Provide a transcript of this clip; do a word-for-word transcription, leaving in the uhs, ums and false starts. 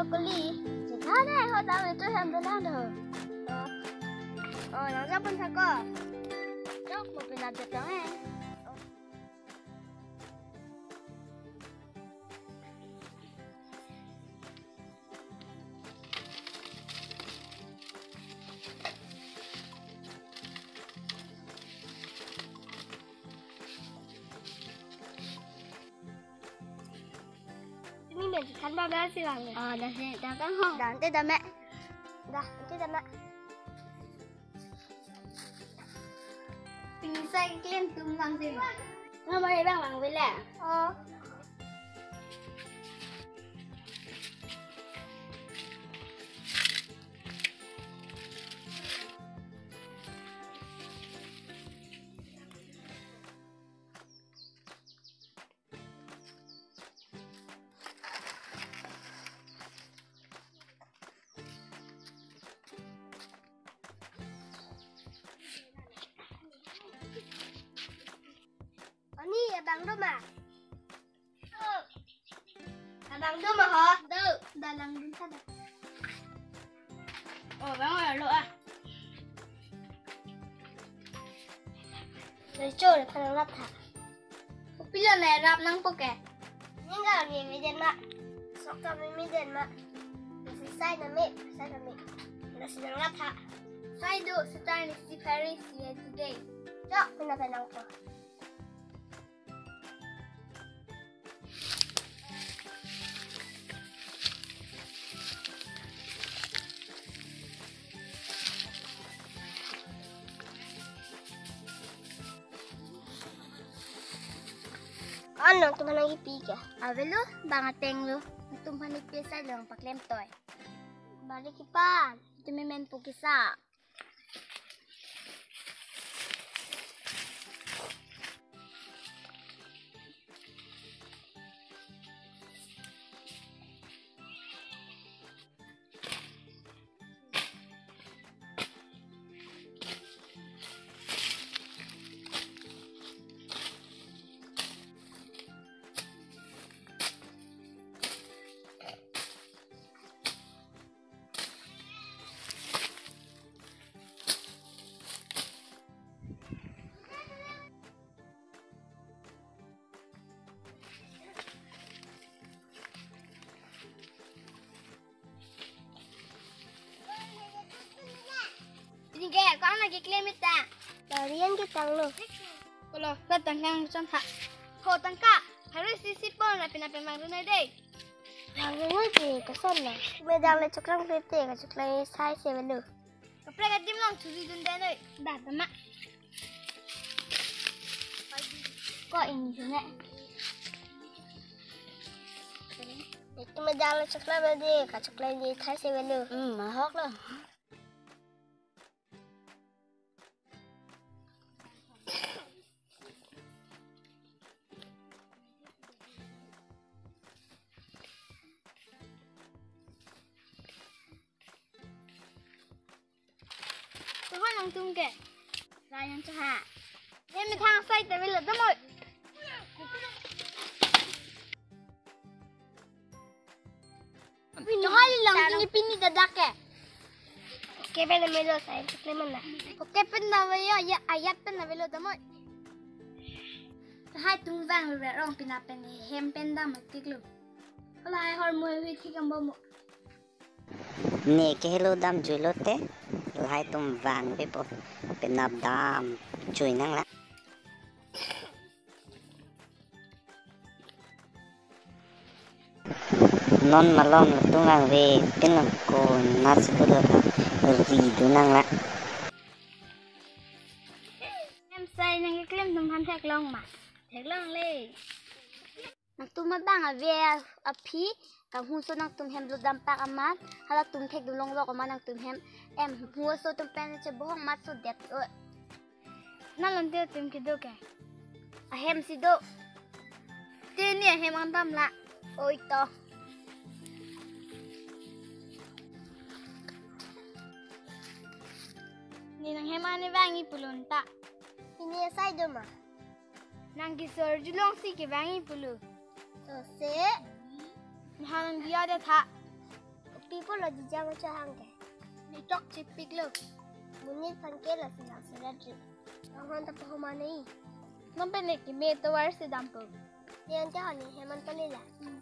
Kuli, jatha dei, ho dam itu hem belang do. Oh, oh, nang jok pon sako. Jok mo pina jatang eh. Ini nanti kan babla sih lang. Oh, dah sih, dah kan ho. Dah, nanti dah mek. Dah, nanti dah mek. Pini sai keklem atum lang sih. Nggak mau ya bang, bang bela. Oh. Ani, abang do ma? Abang do ma ho? Do. Dah langdun sa dah. Oh, bang lo ah. Recho, re phan rap tha. Kopilo ne rap nangpo ke? Ningkan meme den ma. Sok ta meme den ma. Lasi sai na me, sai na me. Lasi nang rap tha. Sai do, seta ne si phareng si-et dei. Chok, pina pen nangpo. Ko-an nangtum aphan nangkipi ke? Avelo, bang ateng lo. Nangtum aphan kipi sai long paklem toi. Bari kipan. Tumi men pu kisa. Ini ke, ko-an lagi klem ita? Bari an ketang lo. Kolo, la tangka chon ha. Ho tangka, harus sisi pon, rapi napi mang dunai dei. Lalu lagi ke sana. Medang le choklang pete, kachoklang sai si avelo. Kaprek adim long churi dun dei noi. Dah, tama. Ko ini sini. Itu medang le choklang pete, kachoklang sai si avelo. Hmm, mahok lo. Tuhan nangtum ke. Rayang cha ha. Ye methang sai ta avelo damoi. Pini hali lang, pini, pini dadak ke. Ke pen avelo sai, choklang mana? Ke pen avelo, ya, ayat pen avelo damoi. Lahai atum vang lo rong pina pen hem pen dam tik lo. Lahai hormu ave thik ambo mo. Ne ke helo dam jui lote, lahai atum vangvepo, penap dam jui nang la. Non malom latum vangve, pin ko nas ko do ri do nang la. Hem sai nangkeklem atum aphan theklong ma? Theklong le. Nangtum abang ave aphi, kanghu so nangtum hem lo dampak amat, halatum thekdun longlok amat nangtum hem, em, hu aso atum pen chebohong amat so det oi. Nalom te atum kedo ke? Ahem si do. Te ne ahem ang dam la. Oi to. Ne nanghem ani vangji pulo ta. Pini sai do ma? Nang kisor julong si kevangji pulo. Sose. Nang diya de tha. Pi pulo jija mo chahang ke? Ne chokche piklo. Monit aphan ke lasi lang surat ri. Anghon ta pahoma nei. Non pen ne keme tovar si dampo. Ne an chahon ne heman pali la. Hmm.